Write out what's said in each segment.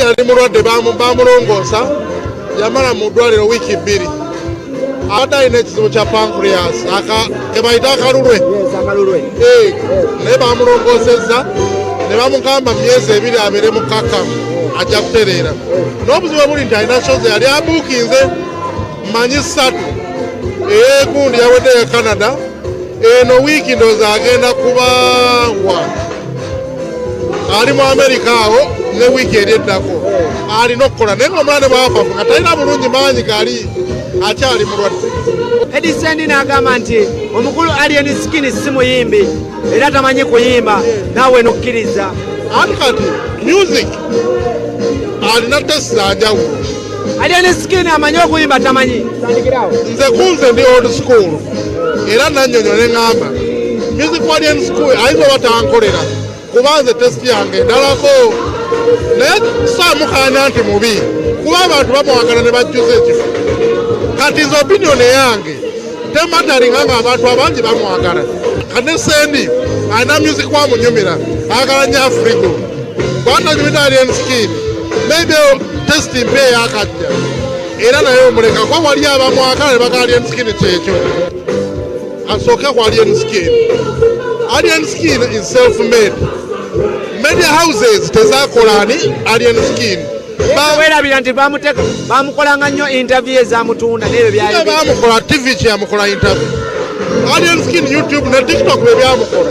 yali mulwadde, bamulongoosa, yamala mu ddwaliro wiiki 2. Abadde alina ekizibu kya pancreas, kebayita akalulwe. Eh, naye bamulongoosezza ne bamugamba mu myezi 2 abeere mukakkamu, ajja kutereera. N'obuzibu buli nti alina shows yali abuukinze manyi ssatu, eyegundi yawedde ya Canada, eno wiiki ndowooza agenda kuba wa ali mu Amerika awo, ne wiiki eri eddako alina okukola, naye nga omwana bwafafu nga talina bulungi maanyi, gali akyali mulwadde. Eddy Sendi n'agamba nti omukulu Alien Skin si muyimbi era tamanyi kuyimba, naawe nokkiriza? Ati kati music alina taste zanjawulo. Alien Skin amanyi okuyimba, tamanyi? Tandikirawo. Nze kunze ndi old school, era nanyonyo ne ŋŋamba music wa Alien Skin ayinza oba tankolera, kuba nze taste yange endalako, naye saamukanya nti mubi, kuba abantu bamwagala ne bajjuza ekifo. Kati nze opinion eyange tematalinga nga abantu abangi bamwagala. Kati ne Sendi alina music wamunyumira, ayagala nnyo Afrigo, bwatanyumira Alien Skin, maybe taste mpya eyakajja, era naye omuleka, kuba wali abamwagala ne bagala Alien Skin. Kyekyo asooke ku Alien Skin. Alien Skin is self made. Media houses tezakola ani Alien Skin. Weerabira nti bamukolanga nnyo interview ezamutunda n'ebyo Nga byayogera. Bamukola TV, kyeyamukola interview Alien Skin, YouTube ne TikTok bye byamukola.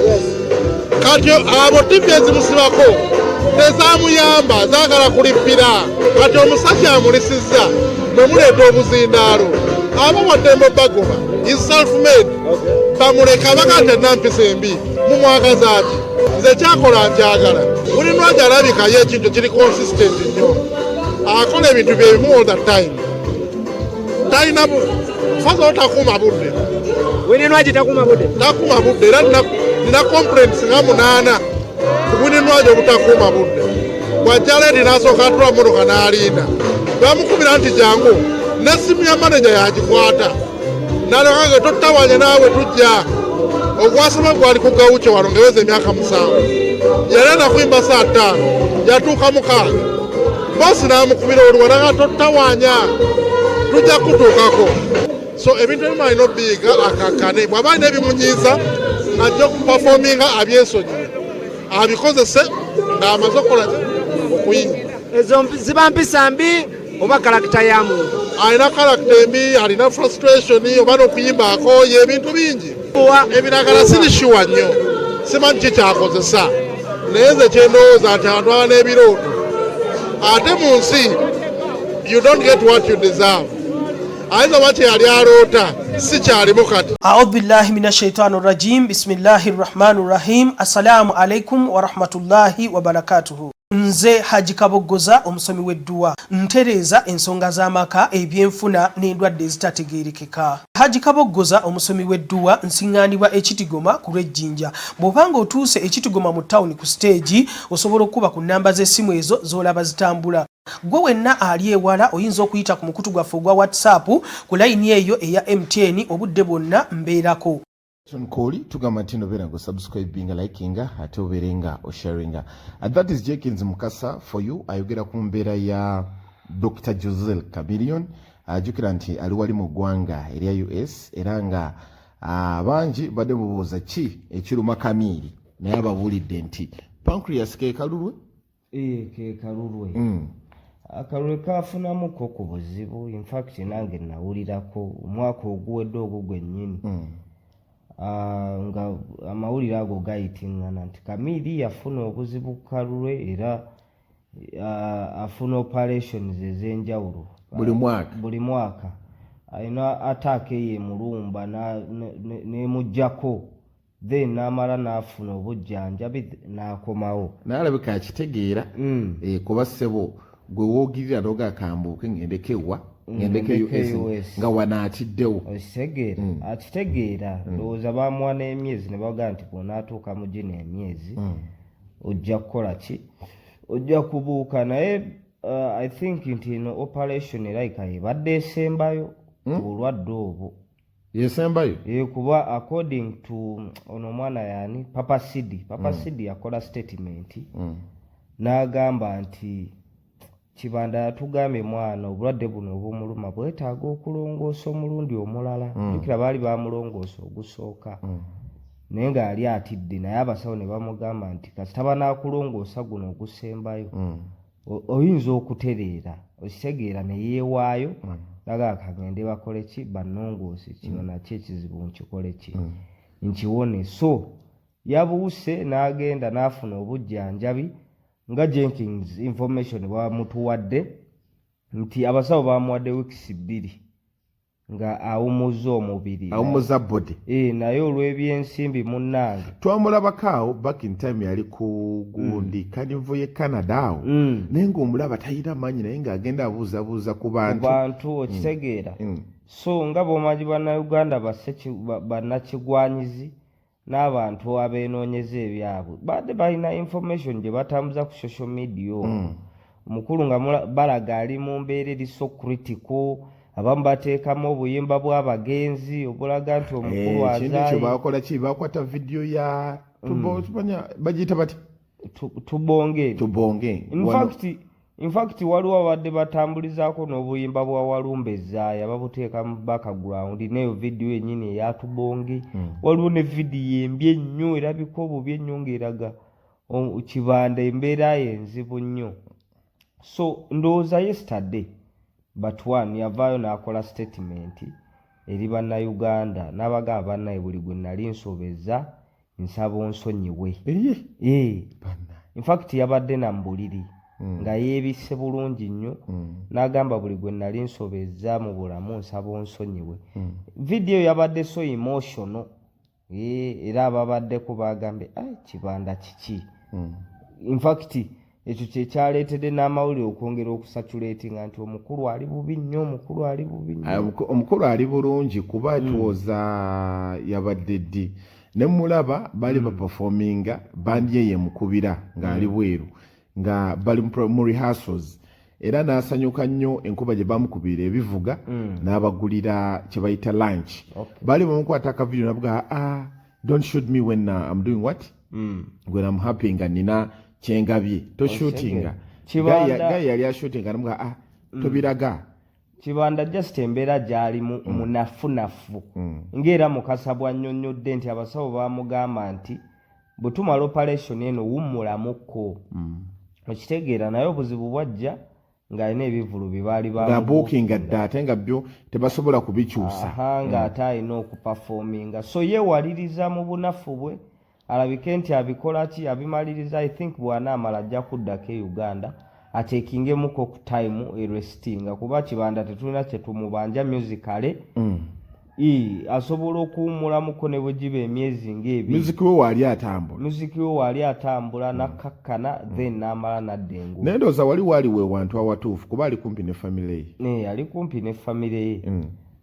Kati abo TV ezimusibako tezamuyamba, zaagala kulipira. Kati omusajja amulisizza, mwe muleeta obuzindaalo, abo waddembe bagoba. Is self made, bamuleka. Baga tenampisa embi, mumwagaza ati nze kyakola nkyagala. Buli lwagi alabikayo ekintu kiri consistent nnyo, akola ebintu byebimu all the time, talina faza takuuma budde. Winnie Nwagi takuuma budde? Takuuma budde, era nina complaints nga munaana ku Winnie Nwagi obutakuuma budde. Bwajja late, n'asooka atula motoka n'alinda, bamukubira nti jangu, n'essimu ya maneja yagikwata nalekage, totawanya naawe, tujja. Ogwasoma gwali ku Gaucho wano ngeweza emyaka 7, yali anakwimba saa 5, yatuuka 6. Bosi n'amukubira oluwa naga, totawanya, tujja kutuukako. So ebintu ebimu alina obiyiga akakkane. Bw'aba alina ebimunyiiza, ajja okupafominga, abyesonyiwe, abikozese ng'amaze okukola okuyimba. Ezo ziba mpisa mbi oba character ya muntu? Alina character embi, alina frustration, oba n'okuyimba akooye, ebintu bingi. Ebiragala siri sure nnyo, simanyi kikyakozesa, naye nze kyendowooza nti abantu baba n'ebirooto, ate mu nsi you don't get what you deserve. Ayinza oba kyeyali aloota si kyalimu kati. Audhu billahi min ashaitani rajim, bismillahi rrahmani rrahim. Assalamu alaikum warahmatullahi wabarakatuhu. Nze Haji Kaboggoza, omusomi w'edduwa, ntereeza ensonga z'amaka, ebyenfuna n'endwadde ezitategeerekeka. Haji Kaboggoza, omusomi w'edduwa, nsiŋŋaanibwa Ekitigoma ku lw'Ejjinja. Bw'obanga otuuse Ekitigoma mu tawuni ku siteegi, osobola okukuba ku nnamba z'essimu ezo z'olaba zitambula. Gwe wenna ali ewala, oyinza okuyita ku mukutu gwaffe ogwa WhatsApp ku layini eyo eya MTN, obudde bwonna mbeerako. Kooli tugamba nti nobeera nga osubscribinga, likinga, ate obeere nga osharinga. That is Jenkins Mukasa for you, ayogera ku mbeera ya Dr Jose Chameleone. Ajjukira nti ali wali mu ggwanga erya US, era nga bangi badde mubuuza ki ekiruma Kamiiri, naye ababuulidde nti pancreas ke kalulwe. Ee, ke kalulwe. Akalulwe kafunamuko ku buzibu. Infact nange nawulirako omwaka oguwedde ogwo gwennyini. Nga amawulire ago gayitiŋŋana nti Kamiiri yafuna obuzibu ku kalulwe, era afuna operations ez'enjawulo. Buli mwaka. Buli mwaka alina attack eyo emulumba n'emuggyako, then n'amala n'afuna obujjanjabi n'akomawo. Naye alabika akitegeera. Kuba ssebo gwe woogirira noga kambuuke ngendeko ewa, ngendeko ngendeko US, US. Nga wano atiddewo. Okitegeera, akitegeera. Ndowooza bamuwa n'emyezi ne bagamba nti bw'onaatuuka mu gino emyezi ojja kukola ki, ojja kubuuka. Naye I think nti eno operation erabika ebadde esembayo ku bulwadde obwo. Yesembayo? Kuba according to ono omwana yani Papa Sidi, Papa Sidi yakola statement n'agamba nti Kibanda yatugambye mwana obulwadde buno obumuluma bwetaaga okulongoosa omulundi omulala. Jjukira baali bamulongoosa ogusooka naye ng'ali atidde, naye abasawo ne bamugamba nti kasita banaakulongoosa guno ogusembayo oyinza okutereera. Okitegeera? Ne yeewaayo nagaa kagende bakole ki, bannongoose kino nakyo ekizibu nkikole ki, nkiwone. So yabuuse n'agenda n'afuna obujjanjabi nga Jenkins information bwamutuwadde nti abasawo bamuwadde weeks 2 nga awumuzza omubiri. Awummuza body. E, naye olw'ebyensimbi munnange. Twamulabako awo back in time, yali ku gundi carnival ye Canada awo, naye ng'omulaba talina maanyi, naye ng'agenda abuuzabuuza ku ku bantu. Bantu, okitegeera? So nga bw'omanyi bannayuganda bannakigwanyizi n'abantu abeenoonyeza ebyabwe, badde balina information gye batambuza ku social media okwo omukulu nga balaga ali mu mbeera eri so critical. Abamu bateekamu obuyimba bw'abagenzi obulaga nti omukulu Eh, ekintu ekyo azaaye. Bakola ki? Bakwata vidiyo ya tumanya bagiyita bati Tubonge. Tubonge. In fact waliwo abadde batambulizaako n'obuyimba bwa Walumbe Ezaaya, babuteeka mu background n'eyo vidiyo yennyini eya Tubonge. Waliwo ne vidiyo embi ennyo erabika obubi ennyo ng'eraga Kibanda embeera ye enzibu nnyo. So ndowooza yesterday but one yavaayo n'akola statement eri bannayuganda n'abagamba, "Bannaye, buli gwe nali nsobezza nsaba onsonyiwe." Eye. Eh. Banna. In fact yabadde na mu buliri nga yeebisse bulungi nnyo n'agamba, "Buli gwe nali nsobezza mu bulamu nsaba onsonyiwe." Vidiyo yabadde so emotional. Eh, era ababaddeko bagambye, "Ai, Kibanda kiki?" In fact ekyo kyekyaleetedde n'amawulire okwongera okucirculatinga nti omukulu ali bubi nnyo, omukulu ali bubi nnyo. Ah, omukulu ali bulungi kuba tuwoza yabadde ddi ne mulaba bali baperforminga, bandi ye yemukubira ng'ali bweru nga bali mu rehearsals, era n'asanyuka nnyo enkuba gye bamukubira ebivuga n'abagulira kye bayita lunch. Baali bamukwata akavidiyo nabuga, "Ah, don't shoot me when I'm doing what, when I'm happy nga nina kyengabye, toshootinga." Kibanda- Guy yali ashootinga namuga, "Ah, tobiraga." Kibanda just embeera gy'alimu munafunafu, ng'era Mukasa bw'annyonnyodde nti abasawo bamugamba nti bwe tumala operation eno wummulamuko, okitegeera? Naye obuzibu bwajja ng'alina ebivulu bye baali nga bookinga dda ate nga byo tebasobola kubikyusa. Aha, ng'ate alina okuperforminga, so yeewaliriza mu bunafu bwe alabike nti abikola ki, abimaliriza. I think bw'anaamala ajja kuddako e Uganda atekingemuko ku time erestinga, kuba Kibanda tetulina kyetumubanja musically. Asobola okuwummulamuko ne bwe giba emyezi ng'ebiri. Music we waali atambula. Music we waali atambula nakkakkana, then n'amala nadda engulu. Naye ndowooza wali waali we wantu awatuufu kuba ali kumpi ne famire ye. Ne ali kumpi ne famire ye.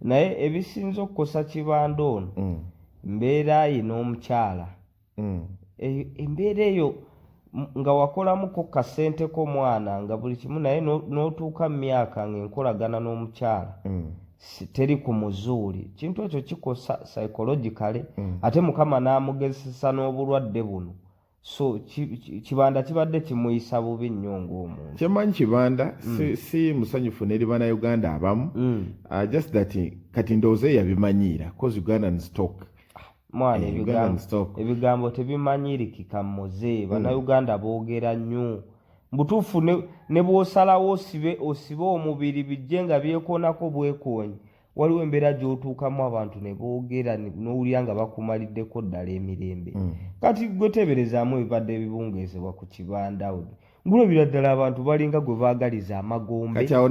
Naye ebisinza okukosa Kibanda ono mbeera ye n'omukyala. Embeera eyo nga wakolamuko kasente k'omwana nga buli kimu, naye n'otuuka mu myaka ng'enkolagana n'omukyala teri ku muzuuli, kintu ekyo kikosa psychologically. Ate Mukama n'amugezesa n'obulwadde buno, so Kibanda kibadde kimuyisa bubi nnyo ng'omuntu. Kyemanyi Kibanda si musanyufu neri bannayuganda abamu. Just that kati ndowooza ye yabimanyiira cause Ugandans talk. Mwana, Eh, Ugandans talk. Ebigambo tebimanyirikika muze. Bannayuganda boogera nnyo mubutuufu, ne bw'osalawo osibe omubiri bijje nga byekoonako bwekoonyi, waliwo embeera gy'otuukamu abantu ne boogera n'owulira nga bakumaliddeko ddala emirembe. Kati gwe teeberezaamu ebibadde ebibungeezebwa ku Kibanda, ngulabira ddala abantu balinga gwe baagaliza amagombe. Kati awo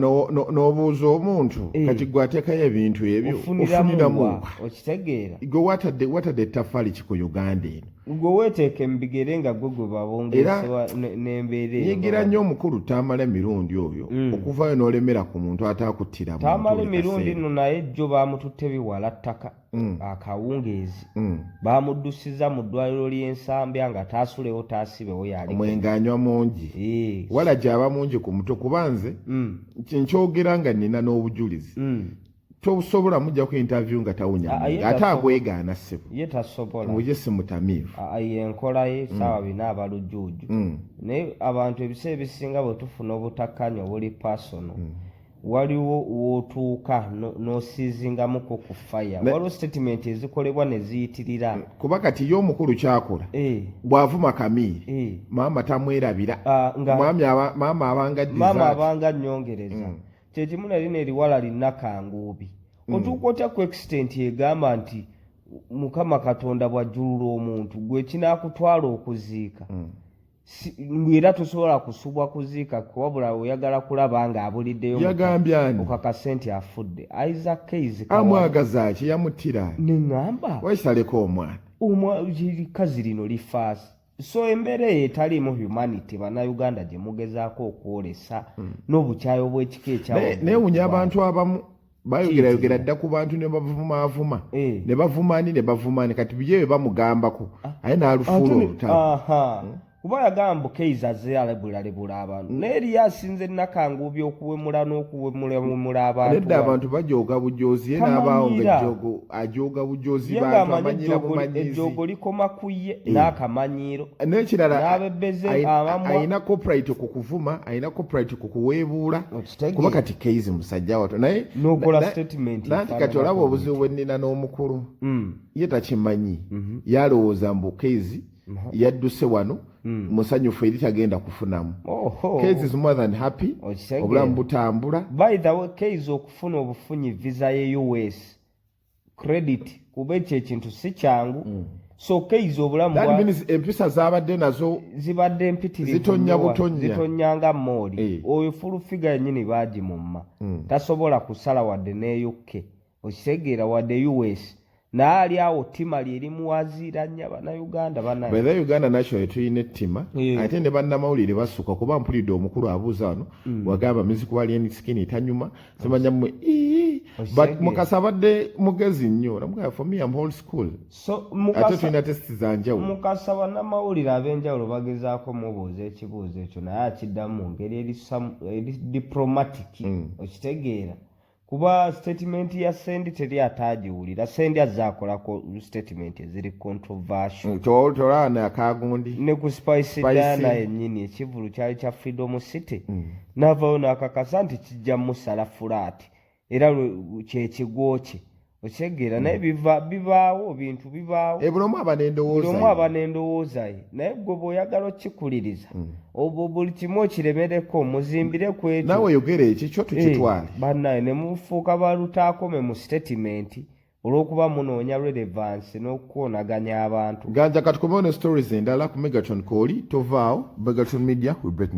n'obuuza omuntu, Eh. kati gwe ateekayo ebintu ebyo ofuniramu ofuniramu wa? Okitegeera? Gwe watadde ettaffaali ki ku Uganda eno? Gwe weeteeka mu bigere nga gwe babongeesebwa n'embeera eyo. Nyigira nnyo omukulu Tamala Emirundi oyo okuvaayo n'olemera ku muntu ataakuttira muntu Tamala buli Emirundi kaseera. nno, naye jjo bamututte biwala ttaka akawungeezi, bamuddusiza mu ddwaliro ly'Ensambya nga taasulewo taasibewo yali. Omwenge anywa mungi. Eh, wala gyaba mungi ku mutwe kuba nze nkyogera nga nina n'obujulizi. Tosobola mujja ku interview nga tawunya Ah, ye ate tasobola. agwegaana, ssebo. Ye tasobola. Muje si mutamiivu. Ah, ye enkola ye saawa bina abalujuuju. Naye abantu ebiseera ebisinga bwe tufuna obutakkanya obuli personal, waliwo wootuuka n'osiizingamuko ku fire. Waliwo statement ezikolebwa ne ziyitirira. Kuba kati ye omukulu kyakola, bw'avuma Kamiiri, maama tamwerabira. Ah, Maama abanga maama dessert. Abanga nnyongereza kyekimu nalina eriwala linnakanguubi. Otuuka otya ku extent egamba nti Mukama Katonda bw'ajjulula omuntu gwe kinaakutwala okuziika, era tosobola kusubwa kuziika, wabula oyagala kulaba ng'abuliddeyo Yagambye ani? Okakase nti afudde. Isaac Kais. Amwagaza ki? Yamuttira? Neŋŋamba Wakisaleko omwana. Kazi lino lifaasi. So embeera eyo etaliimu humanity, Bannayuganda gye mugezaako okwolesa n'obukyayi obw'ekika ekyawaggulu. Neewunya abantu abamu bayogerayogera dda ku bantu ne bavumaavuma. Ne bavumaani ne bavumaani. Kati bye bamugambako aye n'alufuula olutalo. Aha. Kuba yagamba mbu Keiza azze alebulabula abantu, naye eriyo asinze Nakanguubi okuwemula n'okuwemulawemula abantu. Nedda, abantu bajooga bujozi, ye n'abaawo nga Kamanyiira. ejjoogo ajooga bujozi. Ye bantu ng'amanyi amanyira bumanyizi. Ejjoogo likoma ku ye n'akamanyiiro N'ekirala, n'abebbeze abamwa. Ayina copyright ku kuvuma, ayina copyright ku kuweebuula. Okitegeera. Kuba kati Keizi musajja wato, naye N'okola statement nanti kati efaananako olaba obuzibu bw'etyo. bwe nnina n'omukulu, ye takimanyi. Yalowooza mbu Keizi yadduse wano musanyufu, eri tagenda kufunamu. Oho. Keizi is more than happy. Okitegeera. Obulamu butambula. By the way, Keizi okufuna obufunyi visa ye US credit, kuba ekyo ekintu si kyangu. So Keizi obulamu That means empisa z'abadde nazo zibadde mpitirivu Zitonnya nnyo butonnya. Zitonnya nga mooli. Oyo full figure yennyini baagimumma, tasobola kusala wadde ne UK, okitegeera, wadde US, naye ali awo ttima lye erimuwaziira nnyo Abannayuganda banaye. By the Uganda national tulina ettima. Ate ne bannamawulire basuka, kuba mpulidde omukulu abuuza wano, wagamba music wa Alien Skin tanyuma, simanya mmwe. Ii. But Okitegeera. Mukasa abadde mugezi nnyo, namugamba, for me, I'm old school. So Ate tulina taste za njawulo. Mukasa bannamawulire ab'enjawulo bagezaako mubuuza ekibuuzo ekyo, naye akiddamu mu ngeri eri diplomatic. Okitegeera, kuba statement ya Sendi teri ataagiwulira. Sendi azze akolako statement eziri controversial. Tolaba akagundi? Ne ku Spice Spice. Diana yennyini, ekivulu kyali kya Freedom City, n'avaayo n'akakasa nti kijja musala flat, era kyekigwo kye, okitegeera. Naye bibaawo, bintu bibaawo. Eh, buli omu aba Buli n'endowooza omu ye. aba n'endowooza ye, naye gwe bw'oyagala okikuliriza, obwo buli kimu okiremereko, muzimbire ku ekyo. Naawe yogera ekikyo tukitwale. Eh, bannaye, ne mufuuka balutaakome mu statement olw'okuba munoonya relevance n'okukoonaganya abantu. Ganja, katukomewo ne stories endala ku Megatron. Kooli tovaawo. Megatron Media, we break news.